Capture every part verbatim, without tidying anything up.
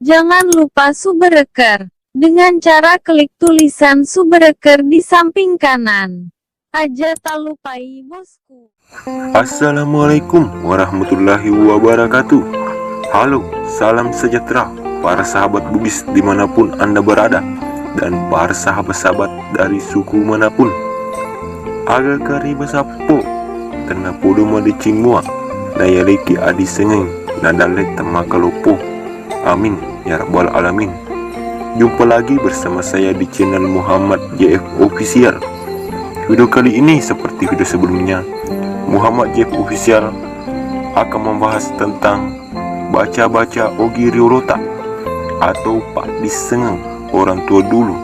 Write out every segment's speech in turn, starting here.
Jangan lupa subscribe dengan cara klik tulisan subscribe di samping kanan. Aja tak lupai, bosku. Assalamualaikum warahmatullahi wabarakatuh. Halo, salam sejahtera para sahabat Bugis dimanapun Anda berada, dan para sahabat-sahabat dari suku manapun. Aga kari basappo, tennapodo madeceng mua, nayaleki adisengeng, nadalle temmakaloppo. Amin ya rabbal alamin. Jumpa lagi bersama saya di channel Muhammad J F Official. Video kali ini seperti video sebelumnya, Muhammad J F Official akan membahas tentang baca-baca ogi riolota atau paddissengeng orang tua dulu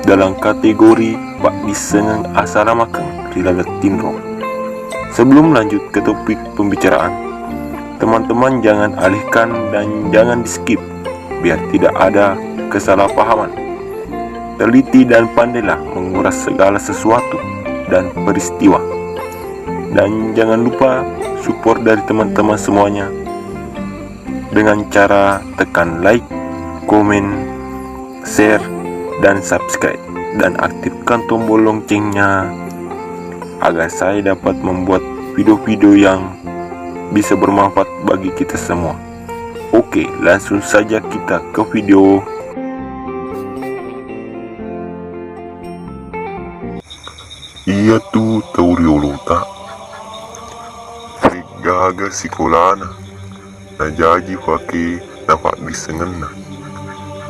dalam kategori paddissengeng asalamakeng ri laleng tinro. Sebelum lanjut ke topik pembicaraan, teman-teman jangan alihkan dan jangan di-skip biar tidak ada kesalahpahaman. Teliti dan pandailah menguras segala sesuatu dan peristiwa. Dan jangan lupa support dari teman-teman semuanya dengan cara tekan like, komen, share, dan subscribe, dan aktifkan tombol loncengnya agar saya dapat membuat video-video yang bisa bermanfaat bagi kita semua. Oke, langsung saja kita ke video. Iyatu tau riolota de'gaga sikolana, najaji fake napaddissengenna.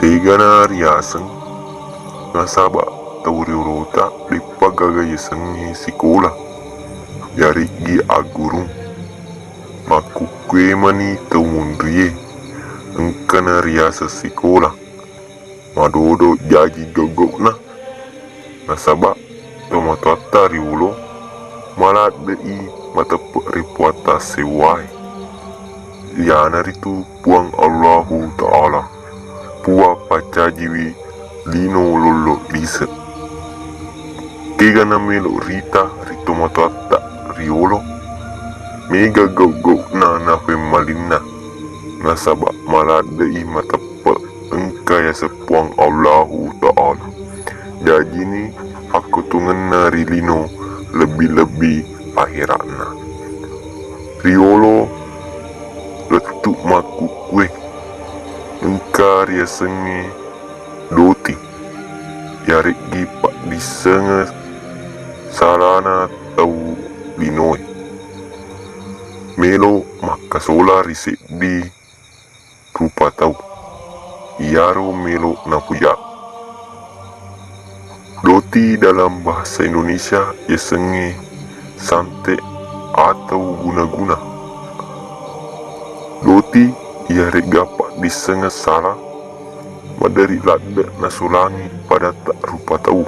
Tegana riaseng, nasaba tau riolota de'pa gaga yasengnge sikola, yareggi aggurung. Makkukkue mani tau munrie, engkana riaseng sikola, madodo jaji gau-gauna. Nasaba tomatoatta riolo maladde'i mateppe ri Puatta sewwae, iyanaritu Puang Allahu Ta'ala, Puang paccajiwi lino lollo lise. Kegana melo rita ri tomatoatta riolo, mega gau-gauna nafemmalinna, nasaba maladde'i mateppe engka yaseng Puang Allahu Ta'ala. Jajini akkutungenna ri lino lebbi-lebbi ahera'na. Riolo lettu makkukkue engka riasengnge doti, yareggi paddissengeng salana tau linoe. Melo makkasola ri seddi rupa tau, iyaro melo napuja. Doti dalam bahasa Indonesia yasengnge sante atau guna-guna. Doti iyaregga paddissengeng sala, maderri ladde nasolangi padatta rupa tau.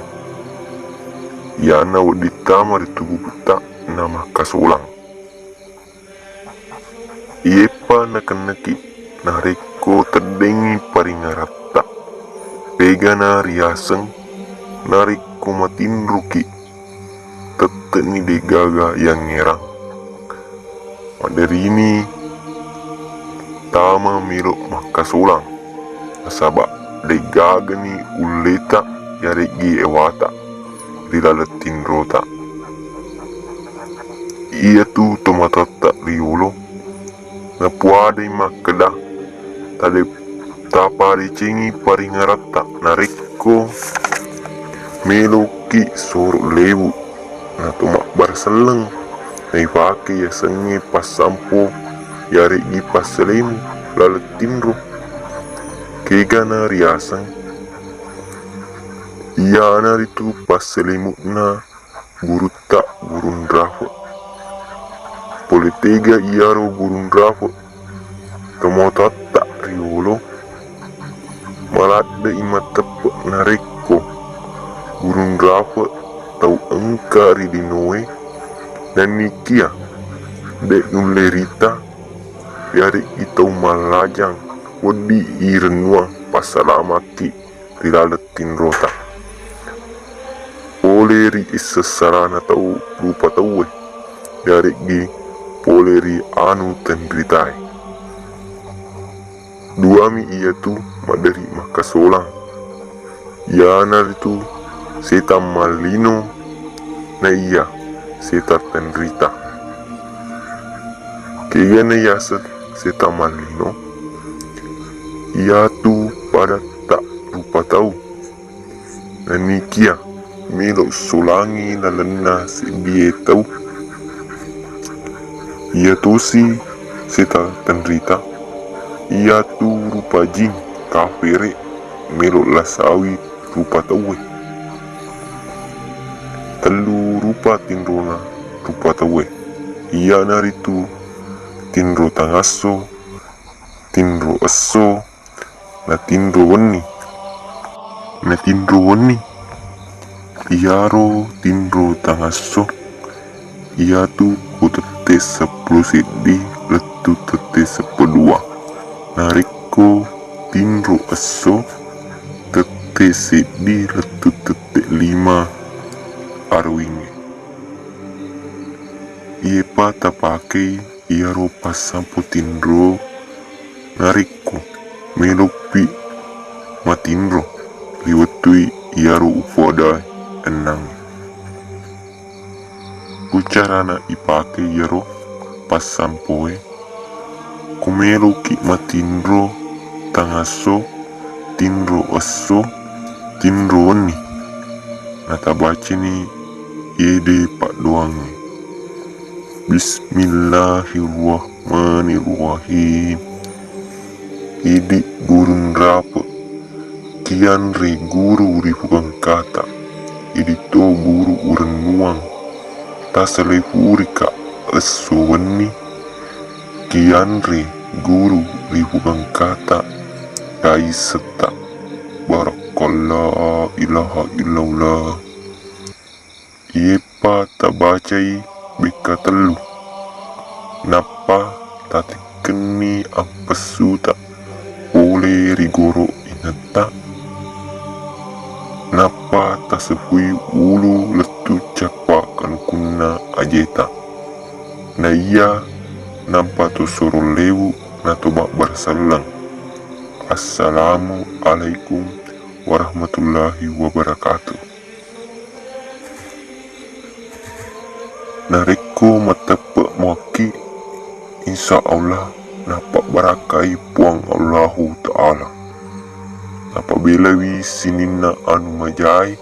Iyana wedding tama ri tugutta namakkasolang. Iyeppa nakenneki narekko teddengngi paringaratta, pegana riaseng narekko matinroki tette'ni de'gaga yangngerang. Maderini tama melo makkasolang, nasaba de'gagani ulleta yareggi ewata ri laleng tinrota. Iyatu tomatoatta riolo napuadai makkeda, tade-, tapadecengi paringaratta narekko meloki soro lewu, nato mabbara selleng, naifake yasengnge passampo yareggi passalemu laleng tinro. Kegana riaseng, iyanaritu passalemu'na gurutta gurung rafe. Pole tega iyaro gurung rafe, tomatoatta riolo maladde'i mateppe narekko gurung rafe tau engka ri linoe, nennikia de' nulle rita, yareggi tau mallajang wedding irennuang passalamakki ri laleng tinrota. Pole ri isseng salana tau rupa tauwe, yareggi pole ri anu tenritae. Duami iyatu madderi makkasolang, iyanaritu setang mallino na iya setang tenrita. Kegana yaseng setang mallino? Iyatu padatta rupa tau. Nanikia melo solangi lalenna seddie tau. Iya tosi setang tenrita, iyatu rupa jing kafere melo lasawi rupa tauwe. Tellu rupa tinrona rupa tauwe, iyanaritu tinro tangasso, tinro esso, na tinro wenni. Na tinro wenni, iyaro tinro tangasso, iyatu ko tette seppulo seddi lettu tette seppulo dua. Narekko tinro esso, tette seddi lettu tette lima aruwingnge. Iyepa tapakei iyaro passampo tinro narekko melopi matinro ri wettui iyaro upoada ennang. Ku carana ipake iyaro passampoe, ku meloki matinro tangasso, tinro esso, tinro wenni, natabacani iyede paddoangnge. Bismillahirrahmanirrahim. Idi guru nrape, kianre guru ri pugangkata, idi to guru urennuang, tasalai furika esso wenni, kianre guru ri pugangkata, taisetta. Barakallah, ilaha illallah. Iyeppa tabacai bekka tellu, nappa tatikkenni appessuta pole ri goro inetta, nappa tasefui ulu lettu cappa kanukunna ajeta. Naiya nampa to soro lewu na to mabbara selleng. Assalamu alaikum warahmatullahi wabarakatuh. Narekko matteppe muakki, insya Allah napabbarakkai Puang Allahu Ta'ala. Napabelawi sininna anu majae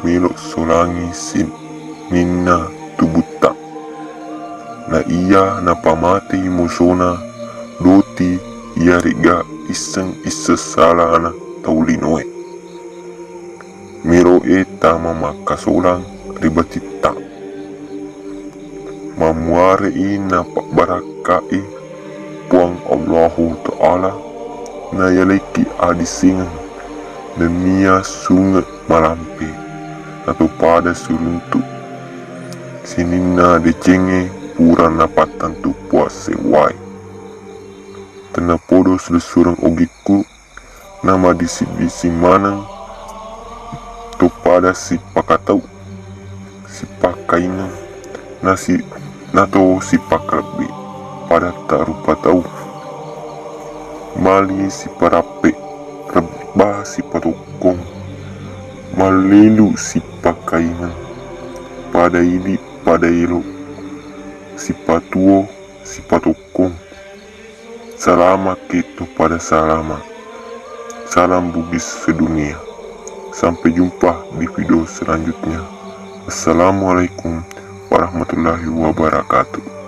melo solangi sininna tubutta. Na iya napamatei musona doti iyarega isseng-isseng salana tau linoe. Melo'e tama makkasolang ri batitta. Mammuare'i napabbarakka'i Puang Allahu Ta'ala, nayalekki adisengeng nennia sunge malampe, natopada siruntu sininna decengnge pura napattantu puassewwae. Tennapodo silessureng ogikku, namadising-dising maneng to pada sipakatau, sipakkaingeng, nasi-, nato sipakabbi padatta rupa tau. Mali siparappe, rebba sipatokkong, mallilu sipakkaingeng, pada idi, pada elo, sipatuo, sipatokkong. Salama' ketto pada salama'. Salam Bugis sedunia. Sampai jumpa di video selanjutnya. Assalamualaikum warahmatullahi wabarakatuh.